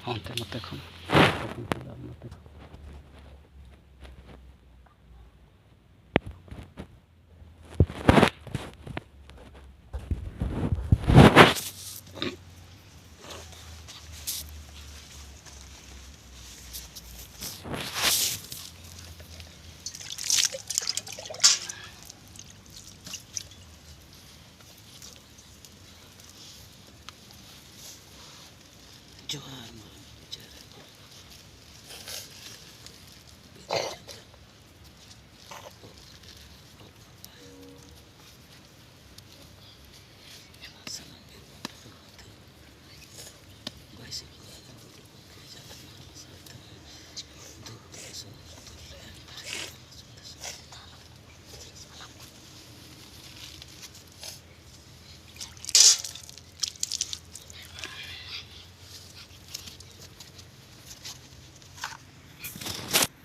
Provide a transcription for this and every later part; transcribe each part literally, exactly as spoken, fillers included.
ᱦᱟᱱᱛᱮ ᱱᱚᱛᱮ ᱠᱷᱚᱱ ᱱᱚᱛᱮ ᱠᱷᱚᱱ᱾ ᱡᱚᱦᱟᱨ ᱢᱟᱨᱟᱝ ᱵᱤᱪᱟᱹᱨ᱾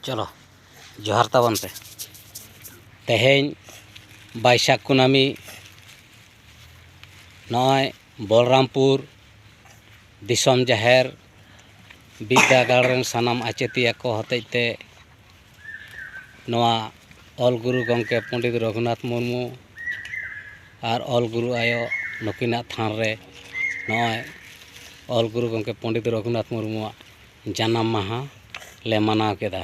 ᱪᱚᱞᱚ, ᱡᱚᱦᱟᱨ ᱛᱟᱵᱚᱱ ᱯᱮ᱾ ᱛᱮᱦᱮᱧ ᱵᱟᱭᱥᱟᱠᱷ ᱠᱩᱱᱟᱹᱢᱤ, ᱱᱚᱜᱼᱚᱭ ᱵᱚᱞᱨᱟᱢᱯᱩᱨ ᱫᱤᱥᱚᱢ ᱡᱟᱦᱮᱨ ᱵᱤᱨᱫᱟᱹᱜᱟᱲ ᱨᱮᱱ ᱥᱟᱱᱟᱢ ᱟᱪᱮᱛᱤᱭᱟᱹ ᱠᱚ ᱦᱚᱛᱮᱡ ᱛᱮ ᱱᱚᱣᱟ ᱚᱞ ᱜᱩᱨᱩ ᱜᱚᱢᱠᱮ ᱯᱚᱱᱰᱤᱛ ᱨᱚᱜᱷᱩᱱᱟᱛᱷ ᱢᱩᱨᱢᱩ ᱟᱨ ᱚᱞ ᱜᱩᱨᱩ ᱟᱭᱳ ᱱᱩᱠᱤᱱᱟᱜ ᱛᱷᱟᱱ ᱨᱮ ᱱᱚᱜᱼᱚᱭ ᱚᱞ ᱜᱩᱨᱩ ᱜᱚᱢᱠᱮ ᱯᱚᱱᱰᱤᱛ ᱨᱚᱜᱷᱩᱱᱟᱛᱷ ᱢᱩᱨᱢᱩᱣᱟᱜ ᱡᱟᱱᱟᱢ ᱢᱟᱦᱟ ᱞᱮ ᱢᱟᱱᱟᱣ ᱠᱮᱫᱟ᱾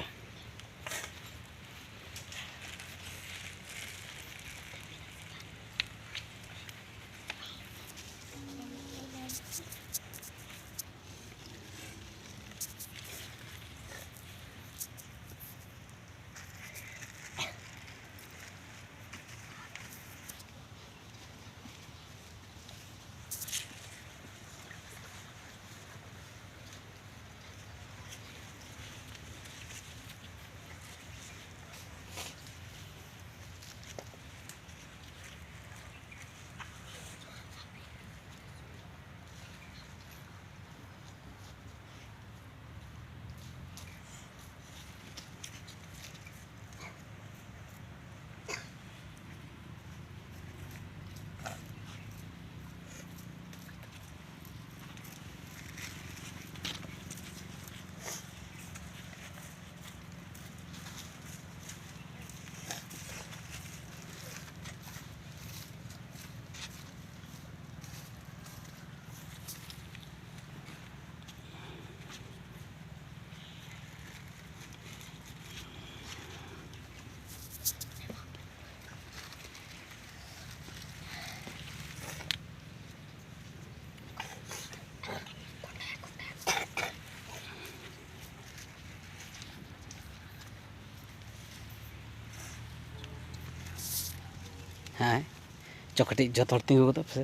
ᱪᱚ ᱠᱟᱹᱴᱤᱡ ᱡᱚᱛᱚ ᱦᱚᱲ ᱛᱤᱸᱜᱩ ᱜᱚᱫᱚᱜ ᱯᱮ ᱥᱮ᱾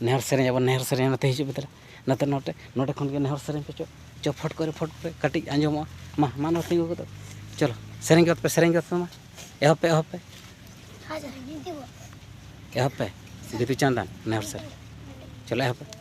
ᱱᱮᱦᱚᱨ ᱥᱮᱨᱮᱧ ᱟᱵᱚᱱ, ᱱᱮᱦᱚᱨ ᱥᱮᱨᱮᱧ ᱱᱚᱛᱮ ᱦᱤᱡᱩᱜ ᱯᱮ ᱛᱟᱦᱚᱞᱮ᱾ ᱱᱚᱛᱮ ᱱᱚᱰᱮ, ᱱᱚᱰᱮ ᱠᱷᱚᱱ ᱜᱮ ᱱᱮᱦᱚᱨ ᱥᱮᱨᱮᱧ ᱯᱮ ᱪᱚ᱾ ᱪᱚ ᱯᱷᱚᱴ ᱠᱚᱨᱮ, ᱯᱷᱚᱴ ᱠᱚᱨᱮ ᱠᱟᱹᱴᱤᱡ ᱟᱸᱡᱚᱢᱚᱜᱼᱟ᱾ ᱢᱟ, ᱢᱟ ᱱᱚᱰᱮ ᱛᱤᱸᱜᱩ ᱜᱚᱫᱚᱜ᱾ ᱪᱚᱞᱚ, ᱥᱮᱨᱮᱧ ᱜᱚᱫ ᱯᱮ, ᱥᱮᱨᱮᱧ ᱜᱚᱫ ᱯᱮ ᱢᱟ᱾ ᱮᱦᱚᱵ ᱯᱮ, ᱮᱦᱚᱵ ᱯᱮ᱾ ᱮᱦᱚᱵ ᱯᱮ᱾ ᱵᱤᱫᱩ ᱪᱟᱸᱫᱟᱱ ᱱᱮᱦᱚᱨ ᱥᱮᱨᱮᱧ᱾ ᱪᱚᱞᱚ, ᱮᱦᱚᱵ ᱯᱮ᱾